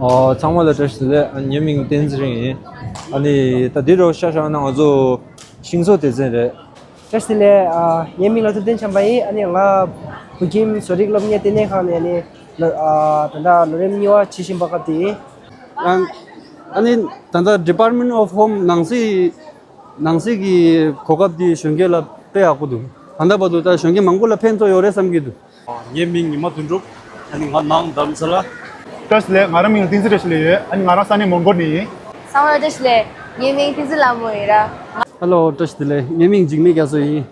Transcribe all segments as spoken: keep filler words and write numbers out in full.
ཨོ། ཚང་མ་ལ་བཀྲ་ཤིས་བདེ་ལེགས། ཨ་ནི་ངའི་མིང་བསྟན་འཛིན་རིང་ཡིན། ཨ་ནི་ད་འདི་རུ་ཤ་ཤ་ན་ང་ཚོ་ཤིང་བཟོ་སྡེ་ཚན་རེད། བཀྲ་ཤིས་བདེ་ལེགས། ཨ། ངའི་མིང་ལ་ཐུབ་བསྟན་བྱམས་པ་ཡིན། ཨ་ནི་ང་བོད་ཁྱིམ་བཟོ་རིག་སློབ་གཉེར་ལྟེ་གནས་ཁང་ནས་ནི་ལོ། ཨ། ད་ལྟ་ལོ་རིམ་གཉིས་པ་བྱེད་བཞིན་པ་སྐབས་དེ་ཡིན། ཨ། ཨ་ནི་ད་ལྟ་Department of Home ནང་སྲིད། ནང་སྲིད་ཀྱི་གོ་སྐབས་འདི་གཞོན་སྐྱེས་ལ་དཔེ་ཡག་པོ་འདུག་ད་ལྟ་བར་དུ་ད་གཞོན་སྐྱེས་མང་པོ་ལ་ཕན་ཐོགས་ཡོད་རེད་བསམ་གྱི་འདུག་ངའི་མིང་ཉི་མ་དོན་གྲུབ། ཨ་ནི་ང་ནང་རྡ་རམ་ས་ལ། བཀྲ་ཤིས་བདེ་ལེགས། ང་རང་མིང་བསྟན་འཛིན་བཀྲ་ཤིས་ལེགས་ཡོད། ཨ་ནི་ང་རང་ས་གནས་མོན་གྷོ་ནས་ཡིན། ཚང་མ་བཀྲ་ཤིས་བདེ་ལེགས། ངའི་མིང་བསྟན་འཛིན་ལྷ་མོ་ཡིན་ར། ཧེ་ལོ། བཀྲ་ཤིས་བདེ་ལེགས། ངའི་མིང་འཇིགས་མེད་རྒྱ་མཚོ་ཡིན།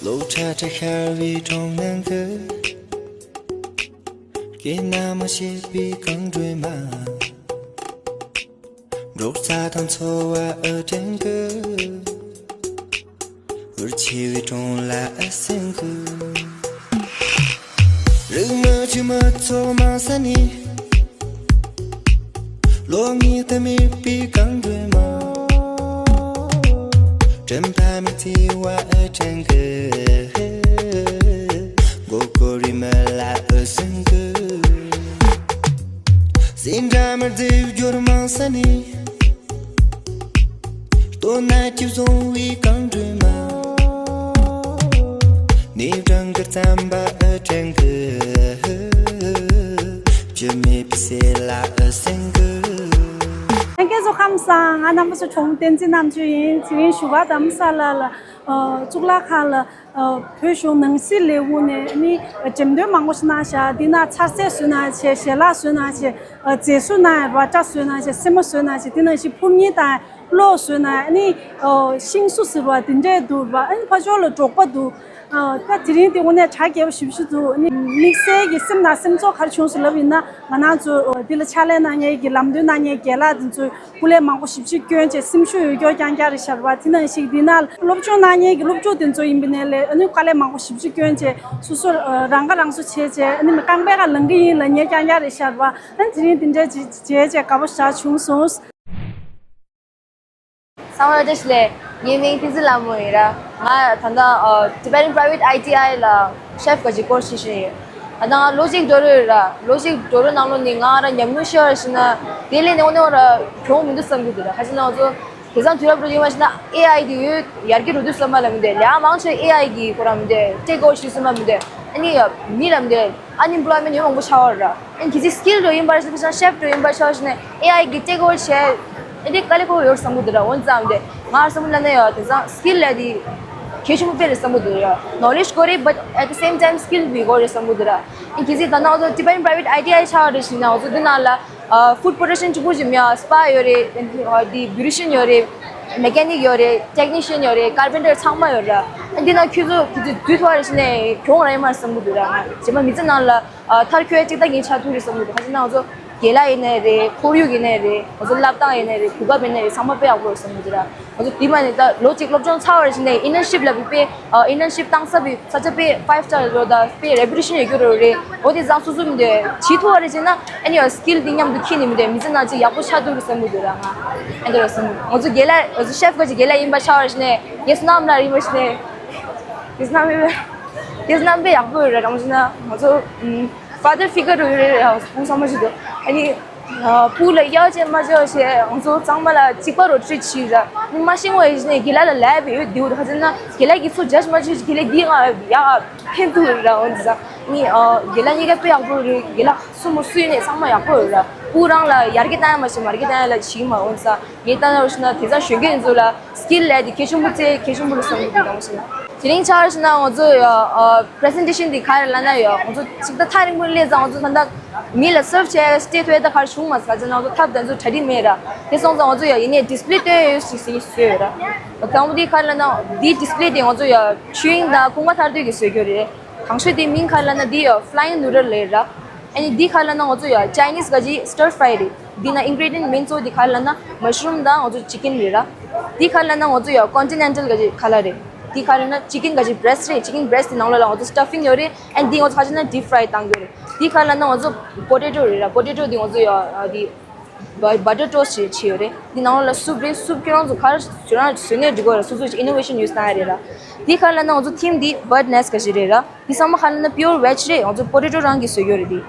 ལོ་ཁྲ་ཁྲ་ཤར་བའི་གྲོང་ནང་གི། སྐད་སྣ་མ་ཤེས་པའི་རྐང་འགྲོས་མ། འབྲོག་རྩྭ་དང་འཚོ་བ་ཨེ་དྲན་གི། འུར་ཆེ་བའི་གྲོང་ལ་ཨེ་སེང་གི། རིག་མ་ཆུ་མ་ཚོགས་མ་ས་ནི། ལོ་ངེས་ད་མེད་པའི་རྐང་འགྲོས་མ། དྲན་པ་མི་ཚེ་བ་ཨེ་དྲན་གི། མགོ་སྐོར་རི་མ་ལ་ཨེ་སེང་གི། སེམས་འདྲ་མར་རྫིབ་འགྱུར་མང་ས་ནི། ལྟོ་ན་སྐྱིབས་བཟུང་བའི་རྐང་འགྲོས་མ། ནི་བྲང་གི་རྩམ་པ་ཨེ་དྲན་གི། བཅུད་མེད་པའི་སེ་ལ་ཨེ་སེང་གི། ལྷན་རྒྱས་ཚོ་ཁམས་བཟང་། ང་རྣམ་པ་ཚོ་གྲོང་བསྟན་འཛིན་རྣམ་དཔྱོད་ཡིན། དེ་རིང་བཞུགས་སྒར་རྡ་རམ་ས་ལ་ལ། ཨ། གཙུག་ལག་ཁང་ལ། ཨ། བོད་གཞུང་ནང་སྲིད་ལས་ཁུངས་ནས་ནི་འགྲེམས་སྟོན་མང་པོ་ཞིག་གནང་ཤག་འདི་ན་ཚ་ཟས་བཟོས་གནང་བྱས། ཞལ་ལག་བཟོས་གནང་བྱས། ཨ། མཛེས་བཟོ་གནང་ཡ་ར། སྐྲ་བཟོས་གནང་བྱས། སེན་མོ་བཟོས་གནང་བྱས། དེ་ནང་བཞིན་ཕུར་མཉེ་དང་གློག་བཟོས་གནང་ཡ། ནི། ཨ། ཤིང་བཟོ་ཟེར་བ་དེ་འདྲས་འདུག་ར། ཨ་ནི་ཕར་ཕྱོགས་ལ་འབྲོག་པ་འདུག་ཨ། ད་དེ་རིང་དེ་དངོས་གནས་གྲ་རྒྱས་པོ་ཞེ་པོ་ཅིག་འདུག་ནི་དམིགས་བསལ་གྱི་སེམས་ནང་སེམས་ཚོར་ག་རེ་བྱུང་སོང་ལབ་ཡིན་ན། ང་རང་ཚོ་འདི་ལ་ཕྱག་ལས་གནང་མཁན་གྱི་ལམ་སྟོན་གནང་མཁན་རྒན་ལགས་དེ་ཚོས་སྐུ་ལས་མང་པོ་ཞེ་པོ་ཅིག་བསྐྱོན་བྱས། སེམས་ཤུགས་ཡོད་རྒྱུ་རྐྱང་རྐྱང་རེད་ཤག་ར། དེ་ནང་བཞིན་འདི་ན་སློབ་སྦྱོང་གནང་མཁན་གྱི་སློབ་ཕྲུག་དེ་ཚོ་ཡིན་པ་ཡིན་ནའི་ལས། ཨ་ནི་དཀའ་ལས་མང་པོ་ཞེ་པོ་ཅིག་བསྐྱོན་བྱས། སོ་སོ་རང་ཁ་རང་གསོ་བྱས་བྱས། ཨ་ནི་མི་རྐང་པའི་ཁ་ལངས་ཀྱི་ཡིན་ལབ་མཁན་རྐྱང་རྐྱང་རེད་ཤག་ར། ཨ་ནི་དེ་རིང་དེ་འདྲ་བྱས་བྱས་དགའ་པོ་ཞེ་དྲག་བྱུང་སོང་། ཚང་མ་བཀྲ་ཤིས་བདེ་ལེགས། ངའི་མིང་བསྟན་འཛིན་ལྷ་མོ་ཡིན་ར། ང་ད་ལྟ་ཨ། Tibetan Private I T I ལ་ཤེཕ་ག་ཅིག་སྐོར་ཤེས་བཞིན་ཡོད། ད་ལྟ་ང་ལོ་གཅིག་འགྲོ་རེད་ར། ལོ་གཅིག་འགྲོ་རེད་ནང་ལོ་ནི་ང་ར་ཉམས་མྱོང་ཤེས་པ་ཞིག་ན། དེ་ལས་ནི་འོ་ནི་ར་གྱོང་མི་འདུག་བསམ་གྱི་འདུག་ར། ཁ་ཅིག་ན་ང་ཚོ་དེང་སང་དུས་རབས་རུ་ཡིན་པ་ཞིག་ན་ཨེ་ཨའི་དེ་ཡོད་ཡར་རྒྱས་འགྲོ་དུས་བསམ་པ་ལ་མི་འདུག་ལས་མང་ཆེ་ཨེ་ཨའི་གི་ཁོ་ར་མི་འདུག་ཊེག་ཨོ་ཝར་བྱེད་བསམ་པ་མི་འདུག་ཨ་ནི་མི་ལ་མི་འདུག་ཨན་ཨེམ་པོལོའི་མེན་ཊི་ཡང་མང་པོ་ཆགས་པ་ར། ཨན་གི་ཅིག་སི་ཀིལ་འདྲ་ཡིན་པར་ཤེས་ན། ཤེཕ་འདྲ་ཡིན་པར་ཤེས་ན་ཨེ་ཨའི་གི་ཊེག་ཨོ་ཝར་བྱས། ཨ་འདི་དཀའ་ལས་ཁག་པོ་ཡོད་བསམ་གི་འདུག་ར། འོན་ཙང་དེ་ང་བསམ་བློ་ལ་ནས་ཡོད། དེང་སང་སི་ཀིལ་ལས་དེ་གལ་ཆེན་པོ་དཔེ་རེད་བསམ་གི་འདུག་ར། ནོ་ལེཇ་དགོས་རེད། བཊ་ཨེཊ་ད་སེམ་ཊའིམ་སི་ཀིལ་བི་དགོས་རེད་བསམ་གི་འདུག་ར། ཨན་གི་ཅིག་ད་ནང་ཚོ་ཊི་བེ་ཊན་པ་རའི་ཝེཊ་ཨའི་ཊི་ཨའི་ཆགས་པ་རེད་ཞིག་ན། འོ་ཚོ་འདི་ནང་ལ་ཨ་ཕུཌ་པོ་རོ་ཌག་ཤན་ཕྲུ་གུ་ཅིག་མེད་ཨ། སི་པ་ཡོད་རེད། ཨ་འདི་བྷིའུ་ཊི་ཤན་ཡོད་རེད། མེ་ཀ་ནིག་ཡོད་རེད། ཊེག་ནི་ཤན་ཡོད་རེད། ཀར་པེན་ཊར་ཚང་མ་ཡོད་ར། ཨ་འདི་ནང་ཁྱོད་ཚོ་ཁྱོད་ཚོ་འཛུལ་ཐུབ་པ་རེད་ཞིག་ན་གྱོང་རག་ཡོད་མ་རེད་བསམ་གི་འདུག་ར། རྗེས་མ་མི་ཚེ་ནང་ལ། ཨ། མཐར་འཁྱོལ་ཡ་གཅིག་ད་ངས་ཆགས་ཐུབ་རེད་བསམ་གི་འདུག་ཁ་ཅིག་ན་ང་ཚོ་རྒན་ལགས་ཡིན་ནའི་རེད། ཁོར་ཡུག་ཡིན་ནའི་རེད། ང་ཚོ་སློབ་སྟངས་ཡིན་ནའི་རེད། གོ་སྐབས་ཡིན་ནའི་རེད། ཚང་མ་དཔེ་ཡག་པོ་རེད་བསམ་གི་འདུག་ར། ང་ཚོ་དེ་མ་ནས་ད་ལོ་གཅིག་སློབ་སྦྱོང་ཚར་བ་རེད་ཞིག་ནའི་ཨིན་ཊརན་ཤིབ་ལབ་པའི་དཔེ། ཨ། ཨིན་ཊརན་ཤིབ་བཏང་ས་བི་ས་ཆ་དཔེ་ཕའིབ་སི་ཊར་རེད་ད། དཔེ་རེ་པུ་ཊེ་ཤན་ཡོད་རྒྱུ་རེད། འོ་དེ་ཙང་སོ་སོ་མི་འདུག་བྱེད་ཐུབ་པ་རེད་ཅེ་ན། ཨ་ནི་ཡང་སི་ཀིལ་འདི་མཉམ་དུ་འཁྱེར་ནས་མི་འདུག་མི་ཚེ་ནང་ཅིག་ཡག་པོ་ཆགས་ཐུབ་རེད་བསམ་གི་འདུག་ར། ང་ཨ་འདི་རེད་བསམ་གི་འདུག་ང་ཚོ་རྒན་ལགས། ང་ཚོ་ཤེཕ་ག་ཅིག་རྒན་ལགས་ཡིན་པ་ཆགས་པ་རེད་ཞིག་ནའི། རྒན་བསོད་ནམས་ལགས་ཡིན་པ་ཞིག་ནའི། རྒན་བསོད་ནམས་ཡིན་པ། རྒན་བསོད་ནམས་དཔེ་ཡག་པོ་ཡོད་ར། རང་བཞིན་ན་ང་ཚོ་ཨམ། ཕ་དར་ཕི་གར་རུ་ཡོད་རེད་ར། སྤུན་ཚང་མ་ཞིག་འདུག་ཨ་ནི་ཨ། སྤུ་ལ་གཡར་བྱས་མ་བྱས་བྱས་ང་ཚོ་ཚང་མ་ལ་གཅིག་པ་རུ་ཁྲིད་བྱས་ར། མ་ཤེས་ངོ་ཡིན་ནས་རྒན་ལགས་ལ་ལབ་པའི་ཡོད་འདུག་ད་ཁ་ཅིག་ན་རྒན་ལགས་ཀྱིས་ཚུར་ཇཇ་མ་བྱས་བྱས། རྒན་ལགས་འདི་ང་ཡག་ཕན་ཐོགས་རེད་ར། འོན་ཏེ་ནི་ཨ། རྒན་ལགས་གཉིས་ཀ་དཔེ་ཡག་པོ་རེད། རྒན་ལགས་སུ་མོ་སུ་ཡིན་ནས་ཚང་མ་ཡག་པོ་རེད་ར། སྤུ་རང་ལ་ཡར་རྒྱས་བཏང་ཡ་མ་ཤེས། མར་རྒྱས་བཏང་ཡ་ལ་བྱེད་ཀྱི་མ། འོན་ཏེ་ངས་ལྟ་ན་རུ་ཞིག་ན་དེང་སང་གཞོན་སྐྱེས་ཚོ་ལ་སི་ཀིལ་ལབ་དེ་གལ་ཆེན་པོ་ཚེ་གལ་ཆེན་པོ་རེད་བསམ་གི་འདུག་ད་མ་ཤེས་ན། དེ་རིང་ཆར་ཞིག་ན་ང་ཚོ་ཡ་ཨ། པི་རི་སེན་ཊེ་ཤན་འདི་ག་རེ་ལབ་ན་ཡ། ང་ཚོ་ཅིག་ད་ཐག་རིང་པོ་སླེབས་ཙང་ང་ཚོ་ད་ལྟ་མི་ལ་སརབ་བྱས་སི་ཊེ་ཊི་ཐོག་ད་ག་རེ་བྱུང་མ་ཟ་ཅེ་ན། ང་ཚོ་ཐབས་ད་ཚོ་གྲ་སྒྲིག་མེད་ར། དེ་སོང་ཙང་ང་ཚོ་ཡ་ཡིན་ནའི་ཌིས་པི་ལེ་སྟོན་ཡ་ཡོད་ཞིག་ཟེར་ཡིན་བཟོས་ཡོད་ར། དང་པོ་འདི་ག་རེ་ལབ་ན་འདི་ཌིས་པི་ལེ་འདི་ང་ཚོ་ཡ་ཆུ་ཡིང་དང་ཁུག་མ་ཐར་དུས་ཀྱི་བཟོས་རྒྱུ་རེད། དང་ཤོས་འདི་མིང་ག་རེ་ལབ་ན་འདི་ཡ་ཕི་ལའིང་ནུ་ཌལ་ལབ་ར། ཨ་ནི་འདི་ག་རེ་ལབ་ན་ང་ཚོ་ཡ་ཅའི་ནིས་ག་ཅིག་སི་ཊར་ཕི་རའི་རེད། འདི་ན་ཨིན་གི་རི་ཌི་ཡན་མེན་གཙོ་བོ་འདི་ག་རེ་ལབ་ན་མ་ཤ་རུམ་དང་ང་ཚོ་ཅི་ཀེན་རེད་ར། འདི་ག་རེ་ལབ་ན་ང་ཚོ་ཡ་ཀོན་ཊི་ནེན་ཊལ་ག་ཅིག་ཁ་ལག་རེད། དེ་ག་རེ་ན་chicken ག་ཅིག་breast རེད། chicken breast དེ་ནང་ལོགས་ལ་ང་ཚོ་stuffing ཡོད་རེད། and དེ་ང་ཚོ་ཁ་ཅིག་ན་deep fry བཏང་གི་ཡོད་རེད། དེ་ག་ལ་ན་ང་ཚོ་potato རེད་ར། potato དེ་ང་ཚོ་ཡ་ཨ་དེ་བ་butter toast བྱས་བྱས་ཡོད་རེད། དེ་ནང་ལོགས་ལ་soup རེད། soup ཁྱོད་རང་ཚོ་ག་རེ་བཟོས་ན་བཟོས་ནས་འགྲིག་གི་རེད། སོ་སོ་innovation use བཏང་ཡ་རེད་ར། དེ་ག་ལ་ན་ང་ཚོ་theme དེ་bird nest ག་ཅིག་རེད་ར། དེ་ཚང་མ་ག་ལ་ན་pure veg རེད། ང་ཚོ་potato རང་གིས་བཟོས་ཡོད་རེད་དེ།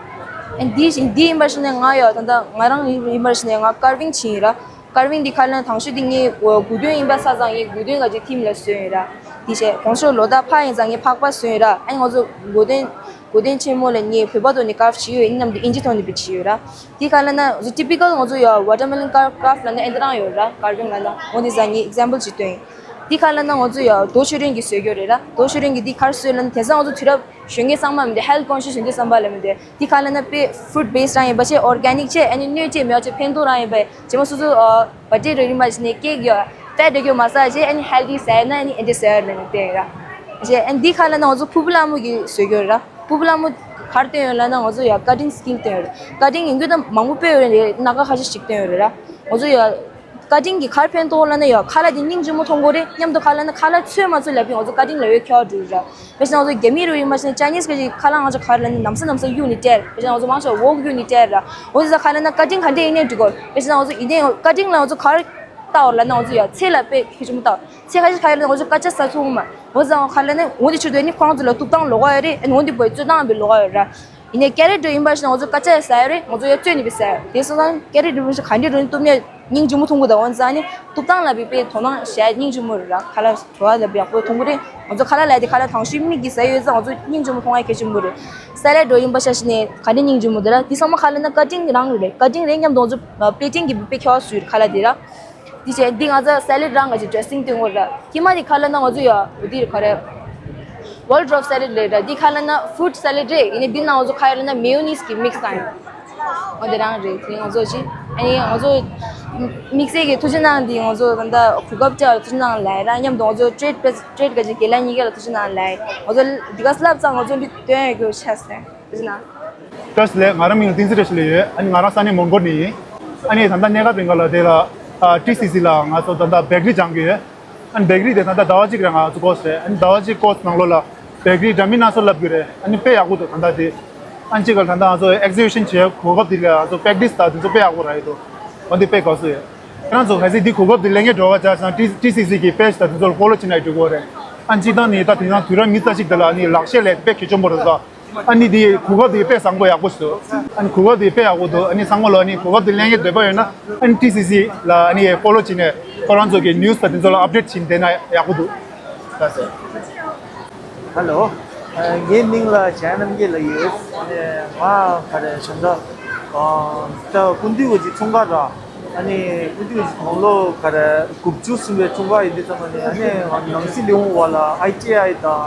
and དེ་བཞིན་དེ་ཡིན་པ་ཞིག་ནས་ང་ཡ་ད་ལྟ་ང་རང་ཡིན་པ་ཞིག་ནས་ང་carving བྱས་ཡིན་ར། carving འདི་ཁ་ལན་དང་ཤོས་འདི་ངའི་དགུ་སྟོན་ཡིན་པ་ས་ཙང་ངའི་དགུ་སྟོན་ག་ཅིག་theme ལ་བཟོས་ཡོད་ར། དེ་བྱས་གོང་ཞོར་ལོ་ཟླ་ཕ་ཡིན་ཙང་ངའི་ཕག་པ་བཟོས་ཡོད་ར། ཨ་ནི་ང་ཚོ་དགུ་སྟོན་དགུ་སྟོན་ཆེན་མོ་ལ་ངའི་བོད་པ་ཐོག་ནས་carve བྱས་ཡོད། ཡིན་ནམ་འདི་ཨིན་ཇི་ཐོག་ནས་བྱས་ཡོད་ར། དེ་ཁ་ལན་ན་ང་ཚོ་typical ང་ཚོ་ཡ་watermelon carve carve ལ་ན་ཨེ་འདི་རང་ཡོད་ར། carving ལ་ན་འོ་འདི་ཟ་ངའི་example ཅིག་སྟོན་ཡིན། དེ་ཁ་ལན་ན་ང་ཚོ་ཡ་རྡོ་ཆོས་སྒྲོན་གྱིས་བཟོས་ཡོད་རེད་ར། རྡོ་ཆོས་སྒྲོན་གྱིས་འདི་གར་བཟོས་ལ་ན་དེང་སང་ང་ཚོ་དུས་རབས་གཞོན་སྐྱེས་ཚང་མ་མི་འདི་health conscious ཡོད་འདི་བསམ་པ་ལ་མི་འདི། དེ་ག་ལ་ན་དཔེ་fruit based རང་ཡིན་པ་བྱས། organic བྱས། ཨ་ནི་སྣོད་བཅུད་མེད་པ་བྱས། ཕན་ཐོགས་རང་ཡིན་པ་བྱས། རྗེས་མ་སོ་སོ་ཨ་potato རིགས་མ་བྱས་ནས་cake ཡོད་fat རྒྱུ་མ་ཟ་བྱས། ཨ་ནི་healthy ཟ་ཡ་ན་ཨ་ནི་ཨེ་འདྲ་ཟ་ཡ་རེད་ནས་བསྟན་ཡོད་ར། བྱས། ཨ་ནི་དེ་ག་ལ་ན་ང་ཚོ་ཕུར་བུ་ལྷ་མོ་གིས་བཟོས་ཡོད་ར། ཕུར་བུ་ལྷ་མོ་གར་བསྟན་ཡོད་ལ་ན་ང་ཚོ་ཡ་cutting skill བསྟན་ཡོད་ར། cutting ཡིན་རྒྱུ་ད་མང་པོ་དཔེ་ཡོད་རེད། སྣ་ཁ་ཁ་ཤས་ཤིག་བསྟན་ཡོད་རེད་ར། ང་ཚོ་ཡ་cutting གི་གར་ཕན་ཐོགས་ལ་ན་ཡ་ཁ་ལག་དེ་སྙིང་རྗེ་མོ་མཐོང་གི་རེད། མཉམ་དུ་ག་ལ་ན་ཁ་ལག་ཚོས་མ་ཚོས་ལབ་པའི་ང་ཚོ་cutting ལ་ཡོད་ཁྱད་པར་འགྲོ་ར། བྱས་ཙང་ང་ཚོ་རྒྱ་མི་རུ་ཡིན་པ་ཞིག་ན་Chinese ག་ཅིག་ཁ་ལག་ང་ཚོ་ག་རེ་ལབ་ན་ནམ་ས་ནམ་ས་གཡུག་ནས་སྤྲད། བྱས་ཙང་ང་ཚོ་མང་ཆེ་བ་wok གཡུག་ནས་སྤྲད་ར། འོ་དེ་ཚ་ག་ལ་ན་cutting ག་འདྲས་ཡིན་ནའི་འགྲིག་གོ། བྱས་ཙང་ང་ཚོ་ཡིན་ནའི་cutting ལ་ང་ཚོ་ག་རེ་བལྟ་བར་ལབ་ན་ང་ཚོ་ཡ་ཚེ་ལ་དཔེ་གལ་ཆེན་པོ་བལྟ། ཚེ་ཁ་ཤས་ག་རེ་ལབ་ན་ང་ཚོ་སྐར་ཆ་ཟ་ཐུབ་མ། འོ་དེ་ཚ་ག་ལ་ན་འོ་དེ་ཆུ་དོད་ནི་ཁོ་རང་ཚོ་ལ་གཏུབ་སྟངས་ལོགས་ཀ་ཡོད་རེད། འོ་དེ་བོད་རྩོད་སྟངས་བི་ལོགས་ཀ་ཡོད་ར། ཡིན་ནའི་carrot འདྲ་ཡིན་པ་ཞིག་ན་ང་ཚོ་དཀར་ཆ་ཡང་ཟ་ཡ་རེད། ང་ཚོ་ཡང་བཙོས་ནས་བི་ཟ་ཡ་རེད། དེ་སོང་ཙང་carrot འདྲ་མི་ཞིག་ག་འདྲས་འགྲོ་ནས་གཏུབ་ནས་སྙིང་རྗེ་མོ་མཐོང་གི་འདུག་འོན་ཙང་ནི་གཏུབ་སྟངས་ལ་བི་དཔེ་དོ་སྣང་བྱས་སྙིང་རྗེ་མོ་རེད་ར། ཁ་ལག་བྲོ་བ་ལ་བི་ཡག་པོ་མཐོང་གི་རེད། ང་ཚོ་ཁ་ལག་ལ་དེ་ཁ་ལག་དང་ཤོས་མིག་གིས་ཟ་ཡོད་ཙང་ང་ཚོ་སྙིང་རྗེ་མོ་མཐོང་ཡ་གལ་ཆེན་པོ་རེད། salad འདྲ་ཡིན་པ་ཤ་ཞིག་ནས་ག་འདྲས་སྙིང་རྗེ་མོ་འདུག་ར། དེ་ཚང་མ་ཁ་ལག་ན་cutting རང་རེད། cutting རེད། མཉམ་དུ་ང་ཚོ་plating གི་བི་དཔེ་ཁྱད་པར་སུ་རེད་ཁ་ལག་དེ་ར། དེ་བྱས་འདི་ང་ཚོ་salad རང་ང་ཚོ་dressing སྟོན་དགོས་ར། ཀྱེ་མ་དེ་ཁ་ལག་ན་ང་ཚོ་ཡ་འོ་དེ་རེད་ག་རེ། Waldorf salad རེད་ར། འདི་ཁ་ལག་ན་fruit salad རེད། ཡིན་ནའི་འདི་ནང་ང་ཚོ་ག་རེ་ལབ་ན་mayonnaise གི་mix བཏང་ཡོད། འོ་དེ་རང་རེད། དེ་ང་ཚོ་ཅི་ཨ་ནི་ང་ཚོ་དམིགས་བསལ་གྱི་ཐུགས་རྗེ་གནང་འདི་ང་ཚོ་ད་ལྟ་གོ་སྐབས་བཅར་ཐུགས་རྗེ་གནང་ལབ་ར། མཉམ་དུ་ང་ཚོ་trade trade ག་ཅིག་དགེ་ལགས་གཉིས་ཀ་ལ་ཐུགས་རྗེ་གནང་ལབ། ང་ཚོ་འདི་ག་བསླབ་ཙང་ང་ཚོ་འདི་སྟོན་ཡོད་རྒྱུ་ཆགས་སོང་། ཐུགས་རྗེ་གནང་། བཀྲ་ཤིས་བདེ་ལེགས། ང་རང་མིང་བསྟན་འཛིན་བཀྲ་ཤིས་ལེགས་ཡོད། ཨ་ནི་ང་རང་ས་གནས་མོན་གྷོ་ནས་ཡིན། ཨ་ནི་ད་ལྟ་གནས་སྐབས་རིང་ག་ལ་དེ་ལ་ཨ་ཊི་སི་སི་ལ་ང་ཚོ་ད་ལྟ་bakery སྦྱང་གི་ཡོད། ཨ་ནི་bakery དེ་ད་ལྟ་ཟླ་བ་གཅིག་རིང་ང་ཚོ་course རེད། ཨ་ནི་ཟླ་བ་གཅིག་course ནང་ལོགས་ལ་bakery འདྲ་མིན་སྣ་ཚོགས་བསླབ་གི་རེད། ཨ་ནི་དཔེ་ཡག་པོ་འདུག་ད་ལྟ་དེ། ཨ་ནི་གཅིག་ག་ད་ལྟ་ང་ཚོ་exhibition བྱེད་གོ་སྐབས་དེ་ལ་ང་ཚོ་practice དང་དེ་ཚོ་དཔེ་ཡག་པོ་རག་གི་འདུག་འོ་འདི་དཔེ་དགའ་བསུ་ཡོད། ཁྱེད་རང་ཚོ་གལ་སྲིད་འདི་གོ་སྐབས་དེ་ལེན་མཁན་འགྲོ་བ་ཆ་ཚང་ཊི་སི་སི་གི་page དང་དེ་ཚོ་ལ་follow བྱེད་ན་འགྲིག་གི་རེད། ཨ་ནི་སྤྱིར་བཏང་ནི་ད་དེང་སང་དུས་རབས་ཉི་ཤུ་རྩ་གཅིག་དེ་ལ་ཨ་ནི་ལག་ཤེས་ལས་དཔེ་གལ་ཆེན་པོ་རེད་ད། ཨ་ནི་དེ་གོ་སྐབས་དེ་དཔེ་བཟང་པོ་ཡག་པོ་ཞིག་འདུག་ཨ་ནི་གོ་སྐབས་དེ་དཔེ་ཡག་པོ་འདུག་ཨ་ནི་ཚང་མ་ལ་ཨ་ནི་གོ་སྐབས་དེ་ལེན་མཁན་འདོད་པ་ཡོད་ན་ཨ་ནི་ཊི་སི་སི་ལ་ཨ་ནི་follow བྱས་ནས་ཁོ་རང་ཚོ་གི་news དང་དེ་ཚོ་ལ་update བྱས་ནས་བསྡད་ན་ཡག་པོ་འདུག་ལགས་སོ། Hello། ཨ་ངའི་མིང་ལ་ཇའི་རྣམ་རྒྱལ་ལབ་ཡོད། ཨ་ནི་ང་ག་རེ་བྱས་ན་ད་སྐུ་མདུན་གྱི་འཁྲུངས་སྐར་ར། ཨ་ནི་སྐུ་མདུན་གྱི་དགུང་ལོ་ག་རེ་དགུ་བཅུ་ཟིན་པའི་འཁྲུངས་སྐར་ཡིན་དུས་ཙམ་པ་ནས་ཨ་ནི་ང་ནང་སྲིད་ལས་ཁུངས་འོག་ལ་ཨའི་ཊི་ཨའི་དང་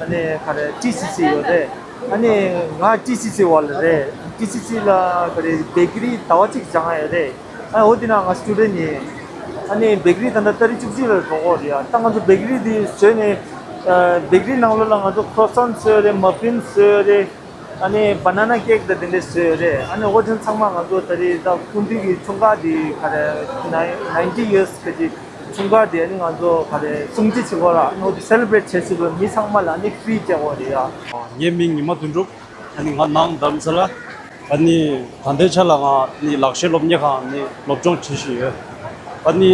ཨ་ནི་ག་རེ་ཊི་སི་སི་ཡོད་རེད། ཨ་ནི་ང་ཊི་སི་སི་འོག་ལ་རེད། ཊི་སི་སི་ལ་ག་རེ་bakery ཟླ་བ་གཅིག་སྦྱང་ཡ་ཡོད་རེད། ཨ་འོ་དེ་ན་ང་student ཡིན། ཨ་ནི་bakery ད་ལྟ་ཏ་རིག་བཅུ་གཅིག་ལ་འགྲོ་གི་ཡོད་རེད་ཡ། ད་ང་ཚོ་bakery འདི་བཟོས་ནས་ཨ་bakery ནང་ལོགས་ལ་ང་ཚོ་croissant བཟོས་ཡོད་རེད། muffin བཟོས་ཡོད་རེད། ཨ་ནི་banana cake དང་དེ་འདྲས་བཟོས་ཡོད་རེད། ཨ་ནི་འོ་དེ་ཚང་མ་ང་ཚོ་ད་རེས་ད་སྐུ་མདུན་གྱི་འཁྲུངས་སྐར་འདི་ག་རེ་ninety years ག་ཅིག་འཁྲུངས་སྐར་འདི་ཨ་ནི་ང་ཚོ་ག་རེ་སྲུང་བརྩི་བྱེད་དགོས་ར། ཨ་ནི་འོ་དེ་celebrate བྱེད་ཚུལ་ལ་མི་ཚང་མ་ལ་ཨ་ནི་free སྤྲད་དགོས་རེད་ཡ། ངའི་མིང་ཉི་མ་དོན་གྲུབ། ཨ་ནི་ང་ནང་རྡ་རམ་ས་ལ། ཨ་ནི་ད་ལྟའི་ཆ་ལ་ང་ནི་ལག་ཤེས་སློབ་གཉེར་ཁང་ནི་སློབ་སྦྱོང་བྱེད་བཞིན་ཡོད། ཨ་ནི་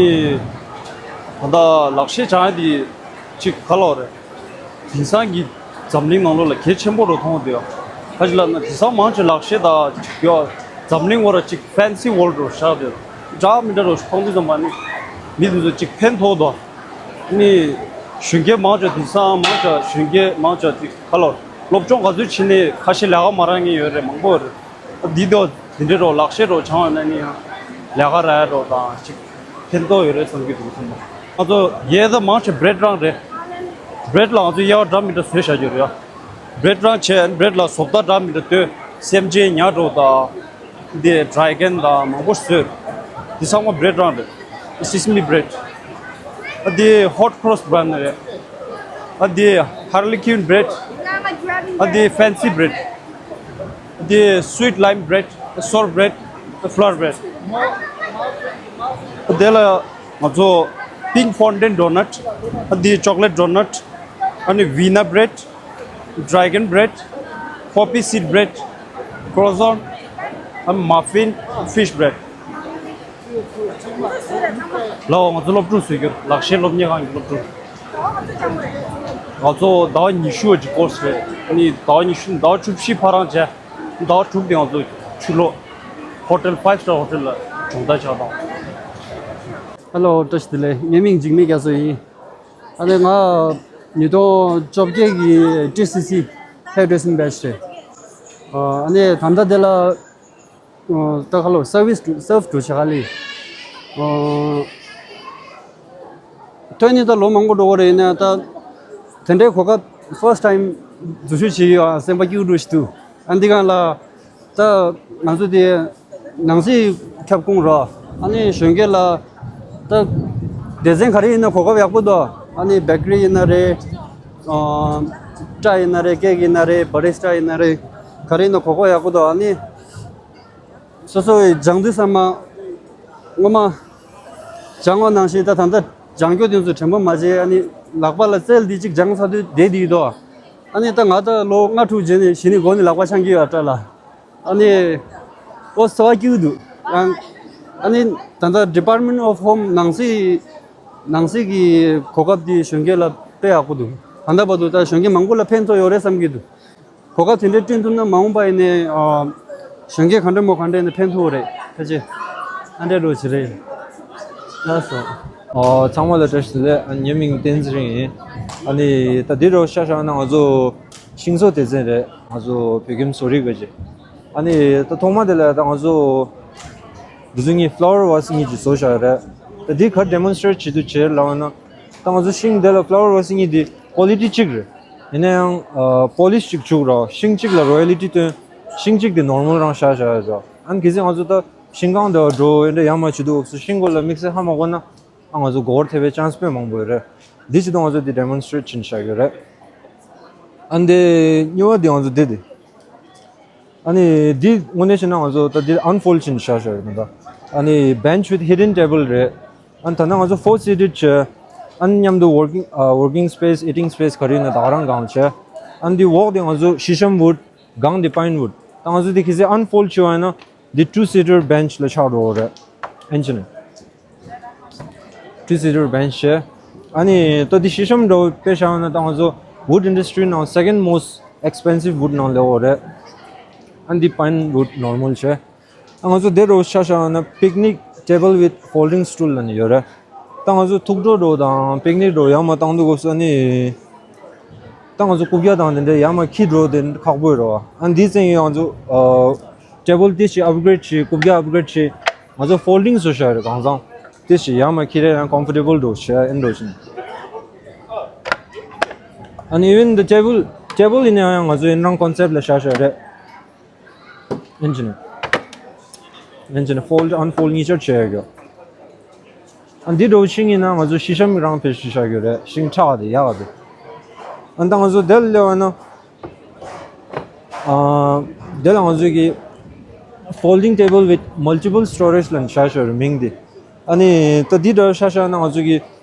ད་ལྟ་ལག་ཤེས་སྦྱང་ཡ་དེ་ཅིག་ག་ལབ་དགོས་རེད། དེང་སང་གི་འཛམ་གླིང་ནང་ལོགས་ལ་གལ་ཆེན་པོ་རུ་མཐོང་བསྡད་ཡོད། ག་ཅི་ལབ་ན་དེང་སང་མང་ཆེ་ལག་ཤེས་དང་ཅིག་ཡོད། འཛམ་གླིང་བར་ཅིག་fancy world རུ་ཆགས་བསྡད་ཡོད། འདྲ་མི་འདྲ་རུ་མཐོང་དུས་ཙམ་པ་ནི་མི་དེ་ཚོ་ཅིག་ཕན་ཐོགས་དོ། ནི་གཞོན་སྐྱེས་མང་ཆེ་དེང་སང་མང་ཆེ་གཞོན་སྐྱེས་མང་ཆེ་དེ་ཁ་ལོ་སློབ་སྦྱོང་ག་ཚོད་བྱས་ནས་ཁ་ཤས་ལས་ཀ་མ་རག་མཁན་ཡོད་རེད། མང་པོ་ཡོད་རེད། འདི་དོ་དེ་འདྲའི་རོ་ལག་ཤེས་རོ་སྦྱང་བ་ན་ནི་ཡང་ལས་ཀ་རག་ཡ་རོ་དང་ཅིག་ཕན་ཐོགས་ཡོད་རེད་བསམ་གྱི་འདུག་བསམ་པ། ང་ཚོ་ཡས་ད་མང་ཆེ་bread རང་རེད། bread ལ་ང་ཚོ་དབྱེ་བ་འདྲ་མི་འདྲ་བཟོས་བཞག་རྒྱུ་རེད་ཡ། bread རང་བྱས་bread ལ་བཟོ་ལྟ་འདྲ་མི་འདྲ་ལྟོས། སེམས་ཅན་ཉ་རོ་དང་། འདི་dry can དང་མང་པོ་བཟོས། འདི་ཚང་མ་bread རང་རེད། sesame bread། ཨ་འདི་hot cross bun རེད། ཨ་འདི་harlequin bread། ཨ་འདི་fancy bread། ཨ་འདི་sweet lime bread། sour bread། flour bread། ཨ་དེ་ལ་ང་ཚོ་ Pink fondant donut, འདི་chocolate donut, ཨ་ནི་Vienna bread, dragon bread, poppy seed bread, croissant, ཨ་ནི་muffin, fish bread. ལའོ། ང་ཚོ་སློབ་ཕྲུག་བཟོས་རྒྱུ། ལག་ཤེས་སློབ་གཉེར་ཁང་གི་སློབ་ཕྲུག་ང་ཚོ་ཟླ་བ་ཉི་ཤུ་བ་ཅིག་course རེད། ཨ་ནི་ཟླ་བ་ཉི་ཤུ། ཟླ་བ་བཅུ་བཞི་ཕར་རང་བྱས། ཟླ་བ་དྲུག་དེ་ང་ཚོ་ཕྱི་ལོགས་hotel, five star hotel ལ་སྦྱོང་བརྡར་བྱ་དང་། Hello, བཀྲ་ཤིས་བདེ་ལེགས། ངའི་མིང་འཇིགས་མེད་རྒྱ་མཚོ་ཡིན། ཨ་ནི་ང་ཉིས་སྟོང་བཅོ་བརྒྱད་ཀྱི་ཊི་སི་སི་hairdressing batch རེད། ཨ་ནི་ད་ལྟ་དེ་ལ་ད་ཁ་ལོ་service to serve to བྱེད་ག་ལི། ཐོན་ནི་ད་ལོ་མང་པོ་འགྲོ་གི་རེད། ཡིན་ན་ད་དེ་འདྲའི་གོ་སྐབས་first time འཛུལ་ཞུགས་བྱེད་ཀྱི་ཡོད། སེམས་པ་སྐྱིད་པོ་འདུག་ཞིག་འདུག་ཨ་འདི་གང་ལ་ད་ང་ཚོ་དེ་ནང་སྲིད་ཁྱབ་ཁོངས་རོ། ཨ་ནི་གཞོན་སྐྱེས་ལ་ད་སྡེ་ཚན་ག་རེ་ཡིན་ན་གོ་སྐབས་ཡག་པོ་འདུག་ཨ་ནི་bakery ཡིན་ན་རེད། སྐྲ་ཡིན་ན་རེད། cake ཡིན་ན་རེད། barista ཡིན་ན་རེད། ག་རེ་ཡིན་ན་གོ་སྐབས་ཡག་པོ་འདུག་ཨ་ནི་སོ་སོ་ཡི་སྦྱང་དུས་ཙམ་པ་སྔོན་མ་སྦྱང་བ་ནང་བཞིན་ད་ད་ལྟ་སྦྱང་རྒྱུ་དེ་ཚོ་དྲན་པ་མ་བརྗེད། ཨ་ནི་ལག་པ་ལ་རྩལ་འདི་གཅིག་སྦྱངས་ཚར་དུས་བསྡད་དེ་ཡོད་དོ། ཨ་ནི་ད་ང་ད་ལོ་ལྔ་དྲུག་རྗེས་ནས་གཞི་ནས་འགོ་ནས་ལག་པ་འཆང་གི་ཡོད་སྐྲ་ལ། ཨ་ནི་ཨོ་ཚོར་བ་སྐྱིད་པོ་འདུག་ཡང་ཨ་ནི་ད་ལྟ་Department of Home ནང་སྲིད་ནང་སྲིད་ཀྱི་གོ་སྐབས་འདི་གཞོན་སྐྱེས་ལ་དཔེ་ཡག་པོ་འདུག་ད་ལྟ་བར་དུ་ད་གཞོན་སྐྱེས་མང་པོ་ལ་ཕན་ཐོགས་ཡོད་རེད་བསམ་གྱི་འདུག་གོ་སྐབས་དེ་འདྲའི་བསྐྲུན་ཐུབ་ན་མ་འོངས་པ་ཡིན་ནའི་ཨ་གཞོན་སྐྱེས་ག་འདྲ་མོ་ག་འདྲ་ཡིན་ན་ཕན་ཐོགས་རེད། ཕལ་ཆེར་ཨ་འདྲའི་རོགས་བྱེད་རེད། ལགས་སོ། ཨ་ཚང་མ་ལ་བཀྲ་ཤིས་བདེ་ལེགས། ཨ་ངའི་མིང་བསྟན་འཛིན་རིང་ཡིན། ཨ་ནི་ད་འདི་རོགས་ཤ་ཤ་ན་ང་ཚོ་ཤིང་བཟོ་སྡེ་ཚན་རེད། ང་ཚོ་བོད་ཁྱིམ་བཟོ་རིག་པ་ཅིག་ཨ་ནི་ད་ཐོག་མ་དེ་ལ་ད་ང་ཚོ་འདི་ཚོ་གཉིས་flower vase གཉིས་ཅིག་བཟོ་བཞག་རེད། ད་འདི་ག་demonstrate བྱེད་དུ་བྱེད་ལབ་ན། ད་ང་ཚོ་ཤིང་དེ་ལ་flower vase གཉིས་དེ་quality གཅིག་རེད། ཡིན་ན་ཡང་ཨ་polish གཅིག་བྱུག་རོགས། ཤིང་གཅིག་ལ་royalty བཏོན། ཤིང་གཅིག་དེ་normal རང་བཞག་བཞག་ཡོད་རོགས། ཨ་ནི་གལ་སྲིད་ང་ཚོ་ད་ཤིང་ཁང་དེ་བ་འགྲོ་ཡིན་འདྲ་ཡང་མ་བྱེད་དུས་འོབས་སུ་ཤིང་སྐོར་ལ་དམིགས་བསལ་ཧ་མ་གོ་ན། ཨ་ང་ཚོ་མགོ་སྐོར་ཐེབས་པའི་chance དཔེ་མང་པོ་ཡོད་རེད། འདི་བྱེད་དུས་ང་ཚོ་འདི་demonstrate བྱེད་བཞག་ཡོད་རེད། ཨ་ནི་གཉིས་པ་འདི་ང་ཚོ་འདི་འདི། ཨ་ནི་འདི་དངོས་གནས་བྱས་ན་ང་ཚོ་ད་འདི་unfold བྱེད་བཞག་བཞག་ཡོད་རེད་ད། ཨ་ནི་bench with hidden table རེད། ཨ་ནི་ད་ནང་ང་ཚོ་four seated བྱས། ཨ་ནི་མཉམ་དུ་working ཨ་working space, eating space ག་རེ་ཡིན་ན་ད་ག་རང་གང་བྱས། ཨ་ནི་འདི་འོག་འདི་ང་ཚོ་ཤི་ཤམ་wood, སྒང་འདི་pine wood། ད་ང་ཚོ་འདི་གལ་སྲིད་unfold བྱས་པ་ཡིན་ན་འདི་two seater bench ལ་ཆགས་འགྲོ་གི་རེད། ཨེན་ཅི་ནི། Two seater bench བྱས། ཨ་ནི་ད་འདི་ཤི་ཤམ་འདྲ་བོ་དཔེ་བཞག་ན་ད་ང་ཚོ་wood industry ནང་second most expensive wood ནང་སླེབས་ཡོད་རེད། ཨ་ནི་འདི་pine wood normal བྱས། ཨ་ང་ཚོ་དེ་རུ་ཆ་བཞག་ན་picnic table with folding stool ལབ་ནས་ཡོད་རེད། ད་ང་ཚོ་ཐུག་འགྲོ་འགྲོ་དང་picnic འགྲོ་ཡར་མར་བཏང་དུས་སྐབས་སུ་ཨ་ནི། ད་ང་ཚོ་རྐུབ་བཀྱག་དང་དེ་འདྲ་ཡར་མར་འཁྱེར་འགྲོ་དེ་ཁག་པོ་ཡོད་རེད་བ། ཨ་འདིའི་སྟེང་ང་ཚོ་ཨ་table དེ་ཞིག་upgrade བྱས། རྐུབ་བཀྱག་upgrade བྱས། ང་ཚོ་folding བཟོས་བཞག་རེད། གང་ཚང་དེ་ཞིག་ཡར་མར་འཁྱེར་ཡ་ཡང་comfortable འགྲོ་བྱས་ཨེ་འགྲོ་བཞིན། ཨ་ནི་even the table, table ཡིན་ན་ཡང་ང་ཚོ་ཡིན་རང་concept ལ་བཞག་བཞག་རེད། ཨེན་ཅི་ནི། ཨེན་ཅི་ནི་fold unfold གཉིས་ཆར་བྱས་ཡོད། ཨ་འདི་འདྲ་བོ་ཤིང་ཡིན་ན་ང་ཚོ་ཤི་ཤམ་རང་བེད་སྤྱོད་བྱ་རྒྱུ་རེད། ཤིང་ཁྲག་དེ་ཡག་ག་དེ། ཨ་ད་ང་ཚོ་དེ་ལ་སླེབས་པ་ན། ཨ་དེ་ལ་ང་ཚོ་གི་folding table with multiple storage ལབ་ནས་བྱ་བྱ་རེད་མིང་དེ། ཨ་ནི་ད་འདི་འདྲ་བོ་ཤ་ཤ་ན་ང་ཚོ་གི་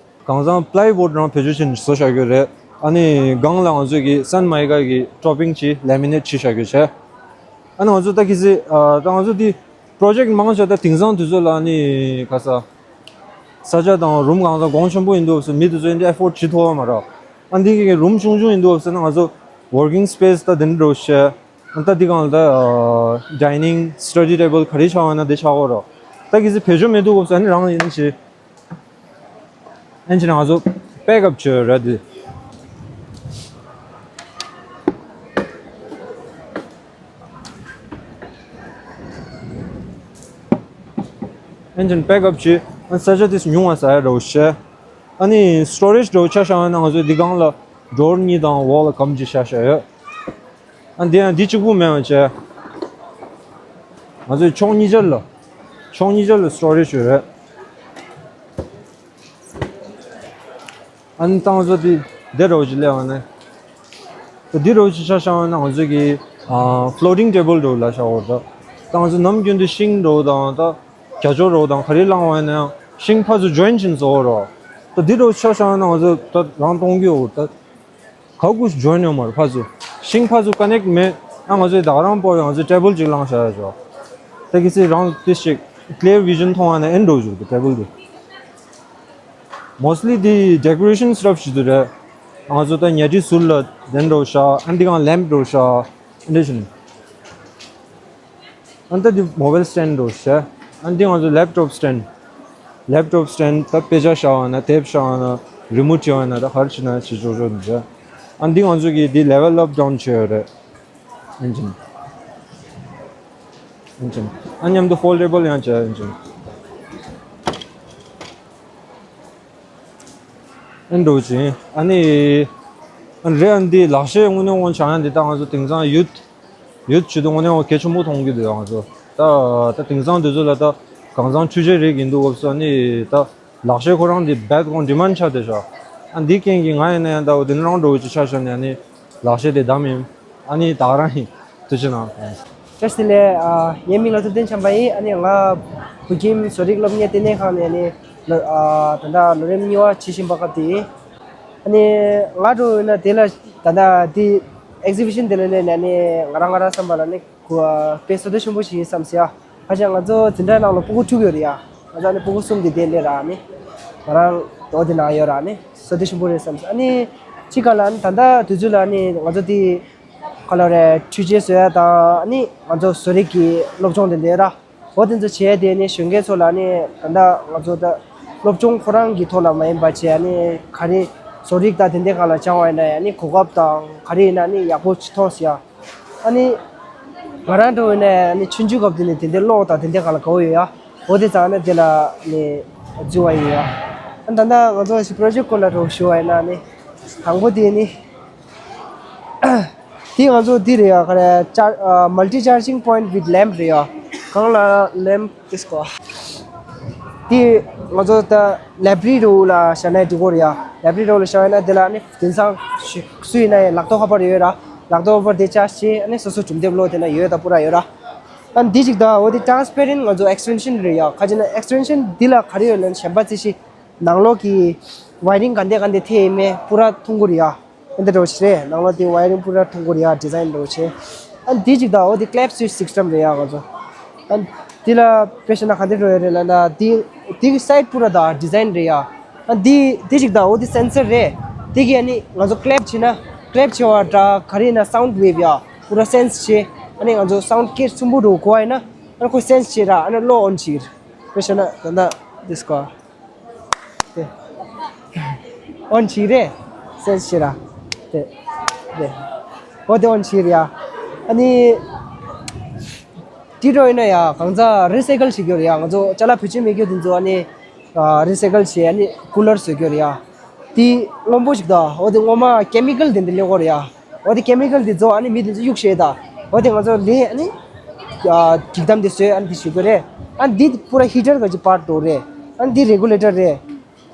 གང་ཚང་plywood རང་བེད་སྤྱོད་བྱས་ནས་བཟོ་བྱ་རྒྱུ་རེད། ཨ་ནི་སྒང་ལ་ང་ཚོ་གི་sun mica གི་topping བྱས་laminate བྱས་བྱ་རྒྱུ་བྱས། ཨ་ནི་ང་ཚོ་ད་གི་སི་ཨ་ད་ང་ཚོ་དེ་project མང་ཆེ་ད་དེང་སང་དུས་ཚོད་ལ་ཨ་ནི་ག་ས་ས་ཆ་དང་རུམ་གང་ཚང་གོང་ཆེན་པོ་ཡིན་དུས་སུ་མི་དེ་ཚོ་ཡིན་དེ་afford བྱེད་ཐུབ་པ་མ་རེད། ཨ་འདི་གི་རུམ་ཆུང་ཆུང་ཡིན་དུས་སུ་ན་ང་ཚོ་working space ད་དེ་འདྲ་བྱས། ཨ་ད་འདི་སྒང་ལ་ད་dining study table ག་རེ་ཆགས་ཡོད་ན་དེ་ཆགས་ཀྱི་ཡོད་རེད། ད་གི་སི་བེད་སྤྱོད་མེད་དུས་སྐབས་སུ་ཨ་ནི་རང་ཡིན་ཞེས། ཨེན་ཅི་ན་ང་ཚོ་pack up བྱོས་ར་དེ། ཨེན་ཅི་ན་pack up བྱས། ཨ་ས་ཆ་དེ་ཉུང་བ་ཟ་ཡ་རོ་བྱས། ཨ་ནི་storage འདྲ་བོ་ཆ་བཞག་ན་ང་ཚོ་འདི་སྒང་ལ་drawer གཉིས་དང་wall གམ་གཅིག་བཞག་བཞག་ཡོད། ཨ་འདི་ཡང་འདི་གཅིག་པུ་མེད་པ་བྱས། ང་ཚོས་ཕྱོགས་གཉིས་ཆར་ལ། ཕྱོགས་གཉིས་ཆར་ལ་storage ཡོད་རེད། ཨ་ནི་ད་ང་ཚོ་འདི་འདི་རོ་ཅིག་སླེབས་པ་ནས། ད་འདི་རོ་ཅིག་ཆ་བཞག་ན་ང་ཚོ་གི་ཨ་floating table འདྲ་བོ་ལ་བཞག་ཡོད་རེད། ད་ང་ཚོ་ནམ་རྒྱུན་དུ་ཤིང་འདྲ་བོ་དང་ད་རྒྱ་ཅོ་འདྲ་བོ་དང་ག་རེ་བླངས་པ་ཡིན་ན་ཡང་ཤིང་ཕར་ཚུར་join བྱས་ནས་བཟོ་ཡོད་རེད། ད་འདི་འདྲ་ཆ་བཞག་ན་ང་ཚོ་ད་རང་གཏོང་གི་ཡོད། ད་ག་གུ་ཇོན་ཡོད་མ་རེད། ཕར་ཚུར་ཤིང་ཕར་ཚུར་ཀ་ནེག་མེད། ཨ་ང་ཚོས་ད་ག་རང་སྤོ་བའི་ང་ཚོས་ཊེ་བལ་ཅིག་བླངས་བཞག་ཡོད་ཅོ། ད་གི་སི་རང་དེ་ཞིག་ཀི་ལི་ཡར་ཝི་ཞན་མཐོང་བ་ན་ཨེ་འགྲོ་བཅུག་ད་ཊེ་བལ་དེ། མོ་སི་ལི་དེ་ཌེ་ཀོ་རེ་ཤན་སི་ཊབ་ཞིག་ཏུ་རེད། ང་ཚོ་ད་ཉལ་ཁྲི་ཟུར་ལ་དེ་འགྲོ་བཞག་ཨ་འདི་གང་ལེམ་པ་འགྲོ་བཞག་ཨ་འདི་བཞིན། ཨ་ད་འདི་མོ་བེལ་སི་ཊེན་ཌི་འགྲོ་བཞག་ཨ་འདི་ང་ཚོ་ལེབ་ཊོབ་སི་ཊེན་ཌི། ལེབ་ཊོབ་སི་ཊེན་ཌི་ད་དཔེ་ཆ་བཞག་པ་ན་དེབ་བཞག་པ་ན་རི་མོ་བྲིས་པ་ན་ད་ག་རེ་བྱེད་ན་བྱེད་ཆོག་ཆོག་འདུག་ཨ་འདི་ང་ཚོ་གི་འདི་ལེ་ཝལ་ཨབ་ཌའུན་བྱས་ཡོད་རེད། ཨེན་ཇིན། ཨེན་ཇིན། ཨ་མཉམ་དུ་ཕོལ་ཌེ་བལ་ཡང་བྱས་ཨེན་ཇིན། ཨེ་འགྲོ་ཅིང་ཨ་ནི། ཨ་རེད་ཨ་འདི་ལག་ཤེས་དངོས་གནས་དབང་ཆ་ཡང་འདི་ད་ང་ཚོ་དེང་སང་ཡུད་ཡུད་བྱེད་དུས་དངོས་གནས་དབང་གལ་ཆེན་པོ་མཐོང་གི་འདུག་ང་ཚོ་ད་ད་དེང་སང་དུས་ཚོད་ལ་ད་གང་ཚང་འཕྲུལ་ཆས་རིགས་ཡིན་འདུག་སྐབས་སུ་ཨ་ནི་ད་ལག་ཤེས་ཁོ་རང་འདི་རྦད་དགོང་ཌི་མན་ཆགས་བསྡད་ཤག་ཨ་འདི་རྐྱེན་གྱིས་ང་ཡིན་ན་ཡང་ད་འོ་དེ་ནི་རང་འགྲོ་བོ་ཅིག་ཆགས་ཤག་ནས་ཨ་ནི། ལག་ཤེས་དེ་བདམས་ཡིན། ཨ་ནི་ད་ག་རང་ཡིན། ཐུགས་རྗེ་གནང་། བཀྲ་ཤིས་བདེ་ལེགས། ཨ་ངའི་མིང་ལ་ཐུབ་བསྟན་བྱམས་པ་ཡིན། ཨ་ནི་ང་བོད་ཁྱིམ་བཟོ་རིག་སློབ་གཉེར་ལྟེ་གནས་ཁང་ནས་ཨ་ནི་ལོ་ཨ་ད་ལྟ་ལོ་རིམ་གཉིས་པ་བྱེད་བཞིན་པ་སྐབས་དེ་ཡིན། ཨ་ནི་ང་འགྲོ་ཡོད་ན་དེ་ལ་ད་ལྟ་དེ་ཨེག་ཟི་བི་ཤན་དེ་ལ་སླེབས་ནས་ཨ་ནི་ང་རང་ང་རང་བསམ་པ་ལ་ནི་གོ་དཔེ་བཟོ་འདོད་ཆེན་པོ་ཞིག་ཡིན་བསམ་ཟེར་ཡ། ཁ་ཅིག་ང་ཚོ་འཛིན་གྲྭ་ནང་ལ་སྤུ་གུ་དྲུག་ཡོད་རེད་ཡ། ང་ཚོ་ཨ་ནི་སྤུ་གུ་གསུམ་དེ་དེ་སླེབས་ར་ཨ་ནི་ང་རང་འོ་དེ་ནང་ཡོད་ར་ཨ་ནི་བཟོ་འདོད་ཆེན་པོ་རེད་བསམ་ཟེར། ཨ་ནི་གཅིག་ག་ལ་ཨ་ནི་ད་ལྟ་དུས་ཚོད་ལ་ཨ་ནི་ང་ཚོ་དེ། ག་ལ་རེད། འཕྲུལ་ཆས་བཟོ་ཡ་དང་ཨ་ནི་ང་ཚོ་བཟོ་རིག་གི་སློབ་སྦྱོང་དེ་འདྲ་ར། འོ་དེ་ཚོ་བྱས་དེ་ནི་གཞོན་སྐྱེས་ཚོ་ལ་ནི་ད་ལྟ་ང་ཚོ་ད་སློབ་སྦྱོང་ཁོ་རང་གི་ཐོག་ལ་མ་ཡིན་པ་བྱས་ནི་ག་རེ་བཟོ་རིག་དང་དེ་འདྲའི་སྒང་ལ་སྦྱང་བ་ཡིན་ན་ཡང་ནི་གོ་སྐབས་དང་ག་རེ་ཡིན་ན་ནི་ཡག་པོ་ཅིག་མཐོང་ཟེར་ཡ། ཨ་ནི་ང་རང་འདྲ་བོ་ཡིན་ན་ཡང་ནི་ཆུང་ཆུང་སྐབས་དེ་ནི་དེ་འདྲའི་གློག་དང་དེ་འདྲའི་སྒང་ལ་དགའ་བོ་ཡོད་ཡ། འོ་དེ་ཙང་ནི་དེ་ལ་ནི་འཛུལ་བ་ཡིན་ཡ། ཨ་ད་ལྟ་ང་ཚོ་ཞིག་པོ་རོ་ཇེག་སྐོར་ལ་འགྲོ་ཞུ་བ་ཡིན་ན་ནི་དང་པོ་དེ་ནི། དེ་ང་ཚོ་འདི་རེད་ཡ། ག་རེ་ཅར་ཨ་multi charging point with lamp རེད་ཡ། གང་ལ་ལེམ་དེ་སྐོ། དེ་ང་ཚོ་ད་ལེབ་རི་རི་ལ་བཞག་ན་འགྲིག་གོ་རེད་ཡ། ལེབ་རི་རི་ལ་བཞག་ཡོད་ན་དེ་ལ་ནི་དེང་སང་སུ་ཡིན་ན་ཡང་ལག་ཐོག་ཁ་པར་ཡོད་ར། ལག་ཐོག་ཁ་པར་དེ་ཅར་ཇི་བྱས་ཨ་ནི་སོ་སོ་གྲུབ་འདེབས་ལོ་དེ་ན་ཡོད་ད་པུ་ར་ཡོད་ར། ཨ་འདི་ཅིག་ད་འོ་དེ་transparent ང་ཚོ་extension རེད་ཡ། ཁ་ཅིག་ན་extension འདི་ལ་ག་རེ་ཡོད་ལན་གཞན་པ་ཙི་ཤི་ནང་ལོགས་ཀྱི་ཝའི་རིང་ག་འདྲ་ག་འདྲ་ཐེ་ཡིན་མེད་པུ་ར་མཐོང་གོ་རེད་ཡ། འདི་འདྲ་བོ་ཞིག་རེད། ནང་ལོགས་དེ་ཝའི་རིང་པུ་ར་མཐོང་གོ་རེད་ཡ། ཌི་ཛའིན་འདྲ་བོ་བྱས། ཨ་འདི་ཅིག་དང་འོ་དེ་clap switch system རེད་ཡ་ང་ཚོ། ཨ་འདི་ལ་དཔེ་བཞག་ན་ག་འདྲ་འགྲོ་ཡ་རེད་ལབ་ན་འདི་འདི་གི་སའིཌ་པུ་ར་དང་ཌི་ཛའིན་རེད་ཡ། ཨ་འདི་འདི་ཅིག་དང་འོ་དེ་སེན་སར་རེད། དེ་གི་ཨ་ནི་ང་ཚོ་clap བྱས་ན་clap བྱས་པ་འདྲ་ག་རེ་ཡིན་ན་sound wave ཡ་པུ་ར་སེན་སི་བྱས། ཨ་ནི་ང་ཚོ་སའུནཌ་སྐད་གསུམ་པོ་འགྲོ་གོ་བ་ཡིན་ན་ཨ་ནི་ཁོ་སེན་སི་བྱས་ར་ཨ་ནི་གློག་ཨོན་བྱས། དཔེ་བཞག་ན་ད་ལྟ་འདི་སྐོར། དེ། ཨོན་བྱས་རེད། སེན་སི་བྱས་ར། དེ། དེ། འོ་དེ་ཨོན་བྱས་རེད་ཡ། ཨ་ནི། དེ་འགྲོ་ཡིན་ན་ཡ་གང་ཚ་རི་སའི་ཀལ་བྱེད་རྒྱུ་རེད་ཡ། ང་ཚོ་ཅ་ལག་བེད་སྤྱོད་མེད་རྒྱུ་དེ་ཚོ་ཨ་ནི། ཨ་རི་སའི་ཀལ་བྱས་ཨ་ནི་ཀུ་ལར་བཟོ་རྒྱུ་རེད་ཡ། དེ་སྔོན་པོ་ཞིག་དང་འོ་དེ་སྔོན་མ་ཀེ་མི་ཀལ་དེ་འདྲ་སླེབས་ཀྱི་རེད་ཡ། འོ་དེ་ཀེ་མི་ཀལ་དེ་ཚོ་ཨ་ནི་མི་དེ་ཚོ་གཡུག་བྱས་དང་། འོ་དེ་ང་ཚོ་ལས་ཨ་ནི། ཨ་འགྲིག་དམ་དེ་བཟོས་ཨ་ནི་དེ་བྱེད་དགོས་རེད། ཨ་ནི་འདི་པུ་ར་ཧི་ཊར་ག་ཅིག་པར་འགྲོ་རེད། ཨ་ནི་འདི་རེ་གུ་ལེ་ཊར་རེད།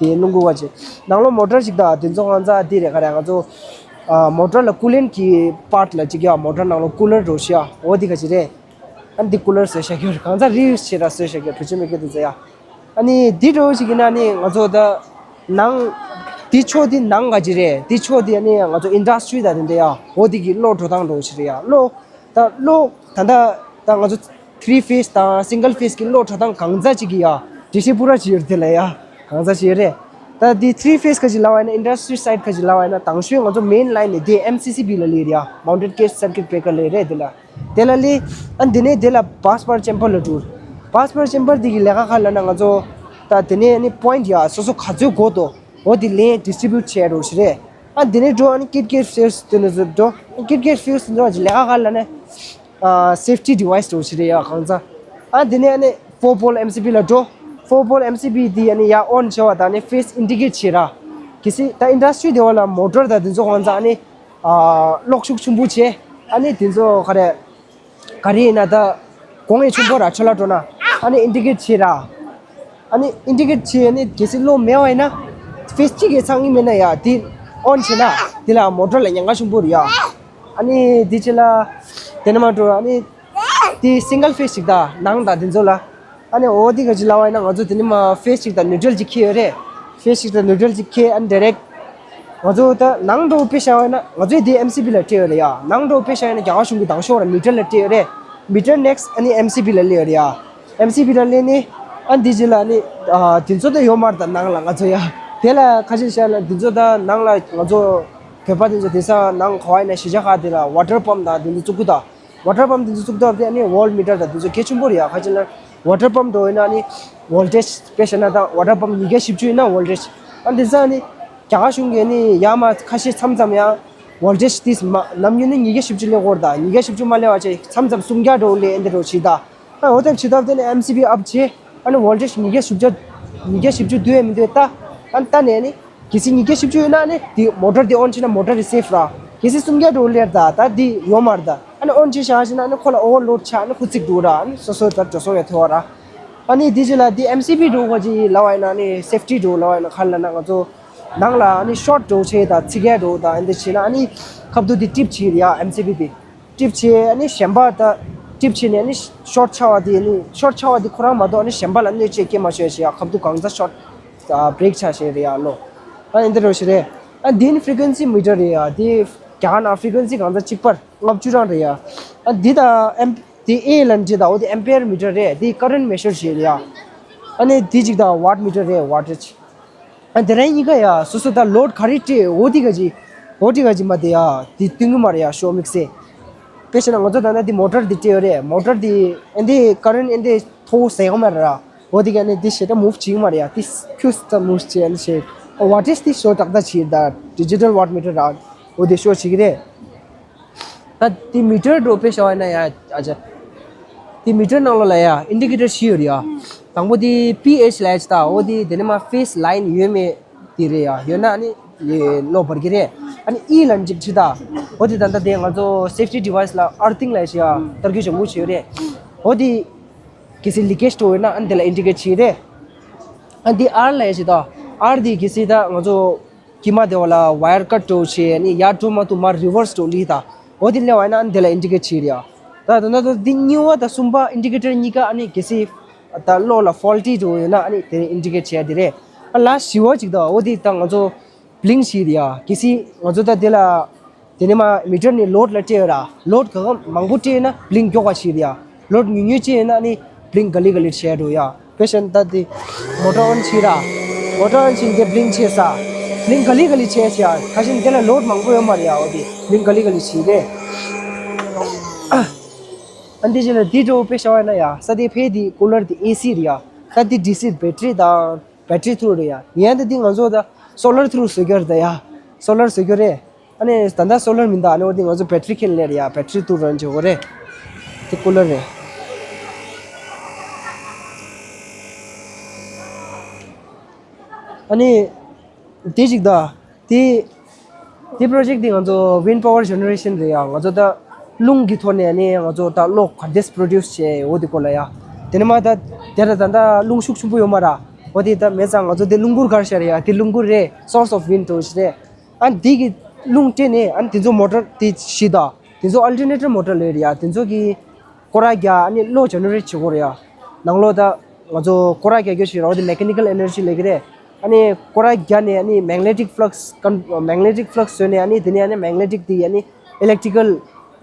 དེ་རླུང་འགུག་པ་ཅིག་ནང་ལོགས་མོ་ཊར་ཅིག་དང་དེ་ཚོ་གང་ཚ་འདི་རེད་ག་རེད་ང་ཚོ། ཨ་མོ་ཊར་ལ་ཀུ་ལན་གྱི་པར་ལ་ཅིག་ཡ་མོ་ཊར་ནང་ལོགས་ཀུ་ལར་འགྲོ་ཤི་ཡ་འོ་འདི་ག་ཅིག་རེད། ཨ་ནི་འདི་ཀུ་ལར་བཟོས་བཞག་རྒྱུ་རེད། གང་ཚ་རི་ཡུ་སི་བྱས་ར་བཟོས་བཞག་རྒྱུ་བེད་སྤྱོད་མེད་རྒྱུ་དེ་ཚོ་ཡ། ཨ་ནི་འདི་འདྲ་བོ་ཞིག་ཡིན་ན་ནི་ང་ཚོ་ད་ནང་འདི་ཕྱོགས་འདི་ནང་ག་ཅིག་རེད། འདི་ཕྱོགས་འདི་ཨ་ནི་ང་ཚོ་ཨིན་ཌ་སི་ཊི་རི་དང་དེ་འདྲ་ཡ་འོ་འདི་གི་གློག་འགྲོ་སྟངས་འདྲ་བོ་ཞིག་རེད་ཡ། གློག་ད་གློག་ད་ད་ད་ང་ཚོ་ཐི་རི་ཕེ་སི་དང་སིང་གལ་ཕེ་སི་གི་གློག་འགྲོ་སྟངས་གང་ཚ་ཅིག་གི་ཡ་འགྲེལ་བཤད་པུ་ར་ཅིག་ཡོད་རེད་དེ་ལ་ཡ། གང་ཚ་ཅིག་ཡོད་རེད། ད་འདི་ཐི་རི་ཕེ་སི་ག་ཅིག་ལབ་པ་ཡིན་ན་ཨིན་ཌ་སི་ཊི་རི་སའིཌ་ག་ཅིག་ལབ་པ་ཡིན་ན་དང་ཤོས་ང་ཚོ་མེན་ལའིན་ནས་དེ་ཨེམ་སི་སི་བི་ལ་སླེབས་རེད་ཡ། མའུན་ཊེཌ་ཀེ་སར་ཀིཊ་བྷེ་ཀར་ལབ་རེད་དེ་ལ། དེ་ལ་ལི། ཨ་འདི་ནས་དེ་ལ་བྷས་པར་ཅེམ་བར་ལ་འགྲོ། བྷས་པར་ཅེམ་བར་འདི་གི་ལས་ཀ་ག་ལ་ན་ང་ཚོ། ད་དེ་ནས་ནི་པོ་ཡིན་ཊི་ཡ་སོ་སོ་ག་ཚོད་དགོས་དོ། འོ་དེ་ལན་ཌིས་ཊི་རི་བིའུ་ཊི་བྱས་རོགས་ཞིག་རེད། ཨ་འདི་ནས་འགྲོ་ཨ་ནི་ཀིཊ་ཀེཊ་ཕེ་སི་དེ་ནས་འགྲོ། ཀིཊ་ཀེཊ་ཕེ་སི་འགྲོ་ཅི་ལས་ཀ་ག་ལ་ན། ཨ་སེབ་ཊི་ཌི་ཝའི་སི་རོགས་ཞིག་རེད་ཡ་གང་ཚ། ཨ་འདི་ནས་ཨ་ནི་ཕོར་པོལ་ཨེམ་སི་བི་ལ་འགྲོ། ཕོར་པོལ་ཨེམ་སི་བི་འདི་ཨ་ནི་ཡ་ཨོན་བྱས་པ་དང་ནི་ཕེ་སི་ཨིན་ཌི་ཀེཊ་བྱས་ར། གལ་སྲིད་ད་ཨིན་ཌ་སི་ཊི་རི་དེ་བ་ལ་མོ་ཊར་དང་དེ་ཚོ་གང་ཚ་ཨ་ནི། ཨ་གློག་ཤུགས་ཆེན་པོ་བྱས། ཨ་ནི་དེ་ཚོ་ག་རེ། ག་རེ་ཡིན་ན་ད། གོང་ཡེ་ཆུང་པོ་ར་ཆོ་ལ་འགྲོ་ན། ཨ་ནི་ཨིན་ཌི་ཀེཊ་བྱས་ར། ཨ་ནི་ཨིན་ཌི་ཀེཊ་བྱས་ཨ་ནི་གལ་སྲིད་གློག་མེད་པ་ཡིན་ན། ཕེ་སི་གཅིག་གིས་ཚང་གི་མེད་ན་ཡ་དེ་ཨོན་བྱས་ན། དེ་ལ་མོ་ཊར་ལ་ཉེན་ཁ་ཆེན་པོ་རེད་ཡ། ཨ་ནི་དེ་ཅི་ལ། དེ་ནས་མ་འགྲོ་ཨ་ནི། དེ་སིང་གལ་ཕེ་སི་ཅིག་དང་ནང་དང་དེ་ཚོ་ལ། ཨ་ནི་འོ་དེ་ག་ཅི་ལབ་པ་ཡིན་ན་ང་ཚོ་དེ་ནས་མ་ཕེ་སི་གཅིག་དང་ནིའུ་ཊྲལ་གཅིག་འཁྱེར་ཡོད་རེད། ཕེ་ཞིག་དང་ནིའུ་ཊལ་ཅིག་ཁྱེར་ཨ་ནི་ཌི་རེག་ང་ཚོ་ད་ནང་འགྲོ་དཔེ་བཞག་ཡོད་ན་ང་ཚོའི་དེ་ཨེམ་སི་བི་ལ་སྤྲད་ཡོད་རེད་ཡ། ནང་འགྲོ་དཔེ་བཞག་ཡོད་ན་རྒྱ་གར་གཞུང་གི་དང་ཤོག་ར་མི་ཊར་ལ་སྤྲད་ཡོད་རེད། མི་ཊར་ནེག་སི་ཨ་ནི་ཨེམ་སི་བི་ལ་སླེབས་ཡོད་རེད་ཡ། ཨེམ་སི་བི་ལ་སླེབས་ནས་ཨ་འདི་རྗེས་ལ་ནི་ཨ་དེ་ཚོ་ད་ཡོད་མ་རེད། ད་ནང་ལ་ང་ཚོ་ཡ་དེ་ལ་ཁ་ཤས་བཤད་ན་དེ་ཚོ་ད་ནང་ལ་ང་ཚོ་བོད་པ་དེ་ཚོ་དེང་སང་ནང་ག་བ་ཡིན་ན་གཞིས་ཆགས་ཁག་དེ་ལ་ཝ་ཊར་པམ་དང་དེ་ཚོ་བཙུགས་གི་ད། ཝ་ཊར་པམ་དེ་ཚོ་བཙུགས་སྟབས་དེ་ཨ་ནི་ཝོལ་མི་ཊར་དང་དེ་ཚོ་གལ་ཆེན་པོ་རེད་ཡ། ཁ་ཅིག་ལ་ཝ་ཊར་པམ་འགྲོ་ཡིན་ན་ཨ་ནི་ཝོལ་ཊེཇ་དཔེ་བཤད་ན་ད་ཝ་ཊར་པམ་ཉིས་བརྒྱ་བཞི་བཅུ་ཡིན་ན་ཝོལ་ཊེཇ་ཨ་འདི་ཚ་ཨ་ནི་རྒྱ་གར་གཞུང་གིས་ཨ་ནི་ཡར་མར་ཁ་ཤས་མཚམས་མཚམས་ཡང་ཝོལ་ཊེཇ་དེ་མ་ནམ་རྒྱུན་ནི་ཉིས་བརྒྱ་བཞི་བཅུ་སླེབས་ཀྱི་ཡོད་རེད། ད་ཉིས་བརྒྱ་བཞི་བཅུ་མ་སླེབས་པ་བྱས་མཚམས་མཚམས་སུམ་བརྒྱ་འགྲོ་སླེབས་ཨ་འདི་འགྲོ་བྱེད་ད། ཨ་འོ་དེ་བྱེད་སྟབས་དེ་ནི་ཨེམ་སི་བི་ཨབ་བྱས་ཨ་ནི་ཝོལ་ཊེཇ་ཉིས་བརྒྱ་བཞི་བཅུ་ཉིས་བརྒྱ་བཞི་བཅུ་བསྡུ་ཡས་མི་འདུག་ད། ཨ་ནི་ད་ནས་ནི་གལ་སྲིད་ཉིས་བརྒྱ་བཞི་བཅུ་ཡོད་ན་ནི་དེ་མོ་ཊར་དེ་ཨོན་བྱས་ན་མོ་ཊར་དེ་སེབ་ར། གལ་སྲིད་སུམ་བརྒྱ་འགྲོ་སླེབས་ད་ད་དེ་ཡོད་མ་རེད་ད། ཨ་ནི་ཨོན་བྱས་བཞག་བྱས་ན་ཨ་ནི་ཁོ་ལ་ཨོ་ཝར་ལོཌ་ཆགས་ཨ་ནི་ཁོ་ཚིག་འགྲོ་ར། ཨ་ནི་སོ་སོ་ད་འགྲོ་སོང་ཡ་ཐོ་བ་ར། ཨ་ནི་དེ་རྗེས་ལ་དེ་ཨེམ་སི་བི་འགྲོ་ག་ཅིག་ལབ་པ་ཡིན་ན་ནི་སེབ་ཊི་འགྲོ་ལབ་པ་ཡིན་ན་ག་རེ་ལབ་ན་ང་ཚོ་ནང་ལ་ཨ་ནི་ཤོཊ་འགྲོ་བྱས་ད་ཚིག་ཡ་འགྲོ་ད་ཨ་འདི་བྱས་ན་ཨ་ནི་ཁ་བསྡུ་དེ་ཊིབ་བྱས་རེད་ཡ། ཨེམ་སི་བི་དེ་ཊིབ་བྱས་ཨ་ནི་གཞན་པ་ད་ཊིབ་བྱས་ནས་ཨ་ནི་ཤོཊ་ཆགས་པ་དེ་ཨ་ནི་ཤོཊ་ཆགས་པ་དེ་ཁོ་རང་མ་གཏོགས་ཨ་ནི་གཞན་པ་ལ་གནོད་བྱེད་སྐྱེལ་མ་ཤོག་ཞེས་ཡ། ཁ་བསྡུ་གང་ཚ་ཤོཊ་ཨ་བྷི་རེག་ཆགས་བྱས་རེད་ཡ་ལོ། ཨ་ཨེ་འདི་འདྲ་ཞིག་རེད། ཨ་འདི་ནི་ཕི་རི་ཀུ་ཨེན་སི་མི་ཊར་རེད་ཡ། དེ་རྒྱ་གར་ནང་ཕི་རི་ཀུ་ཨེན་སི་གང་ཚ་གཅིག་པར་ལྔ་བཅུ་གྲངས་རེད་ཡ། ཨ་འདི་དང་ཨེམ་དེ་ཨེ་ལབ་ནི་ཅིག་དང་འོ་དེ་ཨེམ་པེར་མི་ཊར་རེད། དེ་ཀ་རེན་མེ་ཤར་བྱེད་རེད་ཡ། ཨ་ནི་དེ་གཅིག་དང་ཝཊ་མི་ཊར་རེད། ཝཊ་ཨེཇ། ཨ་དེ་རང་གཉིས་ཀ་ཡ་སོ་སོ་ད་ལོཌ་ག་རེ་སྤྲད་འོ་དེ་ག་ཅིག་འོ་དེ་ག་ཅིག་མ་དེ་ཡ་དེ་སྟོན་གི་མ་རེད་ཡ། ཤོ་དམིགས་བསལ། དཔེ་བྱས་ན་ང་ཚོ་ད་ལྟ་དེ་མོ་ཊར་དེ་སྤྲད་ཡོད་རེད། མོ་ཊར་དེ་ཨེ་འདི་ཀ་རེན་ཨེ་འདི་མཐོ་བོ་ཟེར་གི་མ་རེད་ར། འོ་དེ་ག་ནི་དེ་ཞེ་དྲག་མུབ་བྱེད་གི་མ་རེད་ཡ། དེ་ཁྱུས་ད་མུབ་བྱེད་ཨ་ནི་ཞེ། ཝཊ་ཨེཇ་དེ་ཤོ་ཏག་ཏག་བྱེད་ད་ཌི་ཇི་ཊལ་ཝཊ་མི་ཊར་ར། འོ་དེ་ཤོ་བྱེད་གི་རེད། ད་དེ་མི་ཊར་འགྲོ་དཔེ་བཞག་པ་ཡིན་ན་ཡ་ཨ་ཅག་དེ་མི་ཊར་ནང་ལོགས་ལ་ཡ་ཨིན་ཌི་ཀེ་ཊར་བཞི་ཡོད་རེད་ཡ། དང་པོ་དེ་པི་ཨེཆ་ལབ་ཡ་ཅིག་དང་འོ་དེ་དེ་ནས་མར་ཕེ་སི་ལའིན་ཡོད་མེད་དེ་རེད་ཡ། ཡོད་ན་ཨ་ནི་གློག་འབར་གི་རེད། ཨ་ནི་ཨི་ལབ་ནི་ཅིག་བྲིས་ད། འོ་དེ་ད་ལྟ་དེ་ང་ཚོ་སེབ་ཊི་ཌི་ཝའི་སི་ལ་ཨར་ཐིང་ལབ་ཡ་ཅིག་ཡ་ཏར་ཀི་ལྗང་གུ་བྱས་ཡོད་རེད། འོ་དེ་གལ་སྲིད་ལི་ཀེཇ་འགྲོ་ཡོད་ན་ཨ་ནི་དེ་ལ་ཨིན་ཌི་ཀེཊ་བྱས་རེད། ཨ་ནི་དེ་ཨར་ལབ་ཡ་ཅིག་དང་ཨར་དེ་གལ་སྲིད་ད་ང་ཚོ་དཀྱིལ་མ་དེ་བ་ལ་ཝ་ཡར་ཀཊ་འགྲོ་བྱས་ནི་ཡར་འགྲོ་མ་ཐུབ་མར་རི་ཝར་སི་འགྲོ་ལི་ད། འོ་དེ་སླེབས་པ་ཡིན་ན་ཨ་ནི་དེ་ལ་ཨིན་ཌི་ཀེཊ་བྱས་རེད་ཡ། ད་ད་ད་ད་འདི་གཉིས་པ་དང་གསུམ་པ་ཨིན་ཌི་ཀེ་ཊར་གཉིས་ཀ་ཨ་ནི་གལ་སྲིད་ད་གློག་ལ་ཕོལ་ཊི་འགྲོ་ཡོད་ན་ཨ་ནི་དེ་ཨིན་ཌི་ཀེཊ་བྱས་ཡ་དེ་རེད། ཨ་ལ་བཞི་པ་ཅིག་ད་འོ་དེ་ད་ང་ཚོ་བི་ལིང་བྱས་རེད་ཡ། གལ་སྲིད་ང་ཚོ་ད་དེ་ལ་དེ་ནས་མར་མི་ཊར་ནས་ལོཌ་ལ་སྤྲད་ཡོད་ར། ལོཌ་ག་ག་མང་པོ་སྤྲད་ཡོད་ན་བི་ལིང་མགྱོགས་པ་བྱེད་རེད་ཡ། ལོཌ་ཉུང་ཉུང་སྤྲད་ཡོད་ན་ནི་བི་ལིང་ག་ལེ་ག་ལེ་བྱས་འགྲོ་ཡ། དཔེ་བཞག་ན་ད་དེ་མོ་ཊར་ཨོན་བྱས་ར། མོ་ཊར་ཨོན་བྱས་དེ་བི་ལིང་བྱས་ས། བི་ལིང་ག་ལེ་ག་ལེ་བྱས་ཤག་ཁ་ཤས་དེ་ལ་ལོཌ་མང་པོ་ཡོད་མ་རེད་ཡ། འོ་དེ་བི་ལིང་ག་ལེ་ག་ལེ་བྱས་རེད། ཨ་འདི་བྱས་ན་དེ་འགྲོ་དཔེ་བཞག་པ་ཡིན་ན་ཡ། ས་དེ་ཕེ་དེ་ཀུ་ལར་དེ་ཨེ་སི་རེད་ཡ། ད་དེ་ཌི་སི་བེ་ཊི་རི་དང་བེ་ཊི་རི་ཐུག་རེད་ཡ། ཡིན་ཡང་ད་དེ་ང་ཚོ་ད་སོ་ལར་ཐུག་བཟོ་རྒྱུ་རེད་ད་ཡ། སོ་ལར་བཟོ་རྒྱུ་རེད། ཨ་ནི་ད་ལྟ་སོ་ལར་མིན་ད། ཨ་ནི་འོ་དེ་ང་ཚོ་བེ་ཊི་རི་ཁྱེར་ལེར་ཡ། བེ་ཊི་རི་ཐུག་རན་བྱེད་དགོས་རེད། དེ་ཀུ་ལར་རེད། ཨ་ནི་དེ་ཅིག་ད། དེ་དེ་པྲོ་ཇེཀ་དེ་ང་ཚོ་ཝིན་པ་ཝར་ཇེ་ནེ་རེ་ཤན་རེད་ཡ། ང་ཚོ་ད་རླུང་གི་ཐོག་ནས་ཨ་ནི་ང་ཚོ་ད་གློག་ག་འདྲས་པྲོ་ཌིའུ་སི་བྱེད་འོ་དེ་སྐོར་ལ་ཡ། དེ་ནས་མར་ད་དེ་ལ་ད་ལྟ་རླུང་ཤུགས་ཆེན་པོ་ཡོད་མ་ར། འོ་དེ་ད་མེད་ཙང་ང་ཚོ་དེ་རླུང་འཁོར་ག་རེ་བྱ་རེད་ཡ། དེ་རླུང་འཁོར་རེད། སོར་སི་ཨོཕ་ཝིན་ཌི་འདྲ་བོ་ཞིག་རེད། ཨ་ནི་དེ་གི་རླུང་སྤྲད་ནས་ཨ་ནི་དེ་ཚོ་མོ་ཊར་དེ་བཞི་དང་དེ་ཚོ་ཨལ་ཊར་ནེ་ཊར་མོ་ཊར་ལབ་ཡོད་རེད་ཡ། དེ་ཚོ་གི་སྐོར་ར་རྒྱག་ཨ་ནི་གློག་ཇེ་ནེ་རེ་ཊི་བྱེད་དགོས་རེད་ཡ། ནང་ལོགས་ད་ང་ཚོ་སྐོར་ར་རྒྱག་རྒྱུ་ཞིག་ར། འོ་དེ་མེ་ཀ་ནི་ཀལ་ཨེ་ནར་ཇི་ལབ་ཀྱི་རེད། ཨ་ནི་སྐོར་ར་རྒྱག་ནས་ཨ་ནི་མེག་ནེ་ཊིག་ཕ་ལག་སི་ཀན་མེག་ནེ་ཊིག་ཕ་ལག་སི་བཟོས་ནས་ཨ་ནི་དེ་ནས་ཨ་ནི་མེག་ནེ་ཊིག་དེ་ཨ་ནི་ཨི་ལེག་ཊི་ཀལ་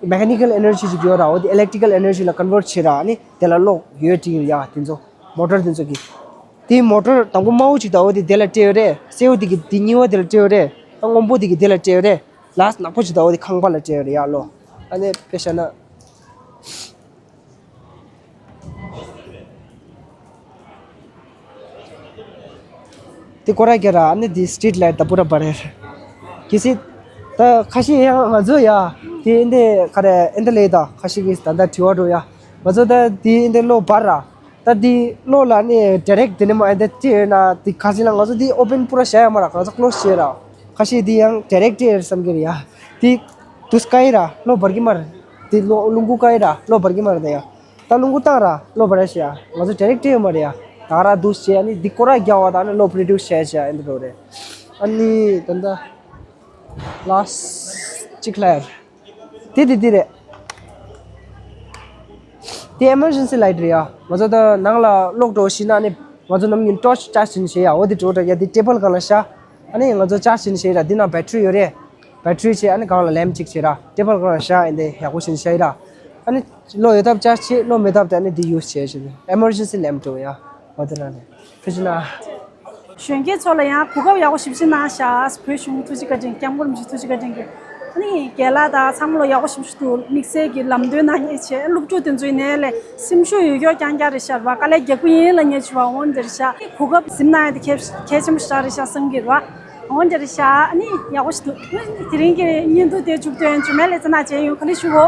མེ་ཀ་ནི་ཀལ་ཨེ་ནར་ཇི་ཞིག་ཡོད་ར། འོ་དེ་ཨི་ལེག་ཊི་ཀལ་ཨེ་ནར་ཇི་ལ་ཀོན་ཝར་ཊི་བྱེད་ར། ཨ་ནི་དེ་ལ་གློག་ཡོད་ཀྱི་ཡ། དེ་ཚོ་མོ་ཊར་དེ་ཚོ་གི། དེའི་མོ་ཊར་དང་པོ་དམར་པོ་ཅིག་ད་འོ་དེ་དེ་ལ་སྤྲད་ཡོད་རེད། སེར་པོ་དེ་གི་དེ་གཉིས་པ་དེ་ལ་སྤྲད་ཡོད་རེད། ཨ་སྔོན་པོ་དེ་གི་དེ་ལ་སྤྲད་ཡོད་རེད། ལཱ་སི་ཊི་ནག་པོ་ཅིག་ད་འོ་དེ་ཁང་པ་ལ་སྤྲད་ཡོད་རེད་ཡ་ལོ། ཨ་ནི་དཔེ་བཞག་ན། དེ་སྐོར་ར་རྒྱག་ར། ཨ་ནི་དེ་སི་ཊི་རི་ཊི་ལའི་ཊི་ད་པུ་ར་འབར་རེད། གལ་སྲིད་ད་ཁ་ཤས་ཡང་ང་ཚོ་ཡ་དེ་ཨེ་འདི་ག་རེ་ཨེ་འདི་ལས་ད་ཁ་ཤས་ཀྱིས་ད་ལྟ་དྲི་བ་འགྲོ་ཡ། ང་ཚོ་ད་དེ་ཨེ་འདི་གློག་འབར་ར། ད་དེ་གློག་ལ་ནི་ཌི་རེག་དེ་ནི་མ་ཨེ་འདི་ཅི་ཡོད་ན་དེ་ཁ་ཤས་ལ་ང་ཚོ་དེ་ཨོ་པན་པུ་ར་བྱ་ཡ་མ་ར། ང་ཚོ་ཀློ་སི་བྱས་ར། ཁ་ཤས་དེ་ཡང་ཌི་རེག་ཅི་ཡོད་བསམ་གྱི་རེད་ཡ། དེ་དུས་སྐ་ཡི་ར་གློག་འབར་གྱི་མ་རེད། དེ་གློག་རླུང་འཁོར་སྐ་ཡི་ར་གློག་འབར་གྱི་མ་རེད་ད་ཡ། ད་རླུང་འཁོར་བཏང་ར་གློག་འབར་ཡ་ཤི་ཡ། ང་ཚོ་ཌི་རེག་ཅི་ཡོད་མ་རེད་ཡ། ད་ར་དུས་བྱས་ཨ་ནི་འདི་སྐོར་ར་རྒྱག་པ་དང་ནི་གློག་པྲོ་ཌིའུ་སི་བྱས་ཤི་ཡ་ཨེ་འདི་འགྲོ་རེད། ཨ་ནི་ད་ལྟ་ལཱ་སི་ཊི་གཅིག་ལ་ཡར། དེ་དེ་དེ་རེད། དེ་ཨེ་མར་ཇེན་སི་ལའི་ཊི་རེད་ཡ། ང་ཚོ་ད་ནང་ལ་གློག་འགྲོ་ཤི་ན་ནི་ ང་ཚོ་ནམ་རྒྱུན་ཊོར་ཆི་ཅར་ཇི་བྱེད་ཡ་འོ་དེ་འགྲོ་འདྲ་ཡ་དེ་ཊེ་བལ་སྒང་ལ་བཞག་ཨ་ནི་ང་ཚོ་ཅར་ཇི་བྱེད་ར་འདི་ནང་བེ་ཊི་རི་ཡོད་རེད། བེ་ཊི་རི་བྱེད་ཨ་ནི་སྒང་ལ་ལེམ་པ་གཅིག་བྱེད་ར་ཊེ་བལ་སྒང་ལ་བཞག་ཨ་ནི་ཡག་པོ་བྱེད་བཞག་ཡིན་ར། ཨ་ནི་གློག་ཡོད་སྟབས་ཅར་ཇི་བྱེད། གློག་མེད་སྟབས་དེ་ཨ་ནི་འདི་ཡུ་སི་བྱེད་བྱེད་ཨེ་མར་ཇེན་སི་ལེམ་པ་འགྲོ་ཡ། འོ་དེ་རང་རེད། ཐུགས་རྗེ་གནང་། གཞོན་སྐྱེས་ཚོ་ལ་ཡང་གོ་སྐབས་ཡག་པོ་ཞེ་པོ་ཅིག་གནང་ཤག་བོད་གཞུང་ཐུགས་རྗེ་བཀའ་དྲིན། སྐྱབས་མགོན་རིན་པོ་ཆེ་ཐུགས་རྗེ་བཀའ་དྲིན་གྱིས། ཨ་ནི་རྒན་ལགས་དང་ཚང་མ་ལ་ཡག་པོ་ཞེ་པོ་ཅིག་འདུག་དམིགས་བསལ་གྱི་ལམ་སྟོན་གནང་མཁན་བྱས། སློབ་ཕྲུག་དེ་ཚོའི་ནས་ལས་སེམས་ཤུགས་ཡོད་ཀྱོག་རྐྱང་རྐྱང་རེད་ཤག་ར། དཀའ་ལས་རྒྱག་གི་ཡིན་ལབ་མཁན་བྱས་པ་འོ་འདྲ་རེད་ཤག་གོ་སྐབས་ཟིན་གནང་ཡ་དེ་གལ་གལ་ཆེན་པོ་ཞེ་དྲག་རེད་ཤག་བསམ་གྱི་ར། འོ་འདྲ་རེད་ཤག་ཨ་ནི་ཡག་པོ་ཞིག་འདུག་དེ་རིང་གི་བརྙན་ཐུང་དེ་མཇུག་སྡོད་ཡིན། རྗེས་མའི་ལེ་ཚན་ནང་མཇལ་ཡོང་། ག་ལེ་ཞུ་གོ།